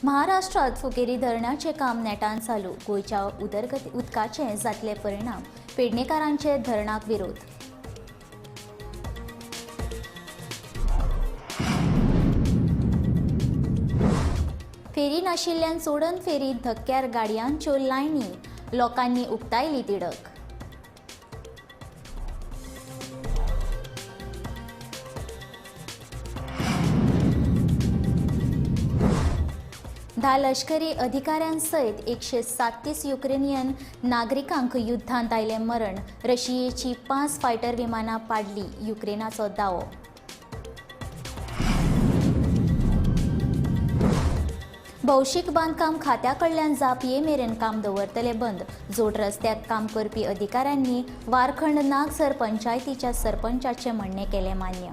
महाराष्ट्रात फुकेरी धरणाचें काम नेटान चालू. गोंयच्या उदरगती उदकाचे जातले परिणाम. पेडणेकारांचे धरणाक विरोध. फेरी नाशिल्ल्यान चोडण फेरीत धक्क्यार गाडयांच्यो लायनी. लोकांनी उक्तायली तिडक. धा लष्करी अधिकाऱ्यांसयत 137 युक्रेनियन नागरिकांक युद्धांत आयलें मरण. रशियेची 5 फायटर विमानां पाडली. युक्रेनाचो दावो. भौशीक बांदकाम खात्या कडल्यान जाप ये मेरेन काम दवरतले बंद. जोड रस्त्याक काम करपी अधिकाऱ्यांनी वारखंड नागसर पंचायतीच्या सरपंचाचें म्हणणें केलें मान्य.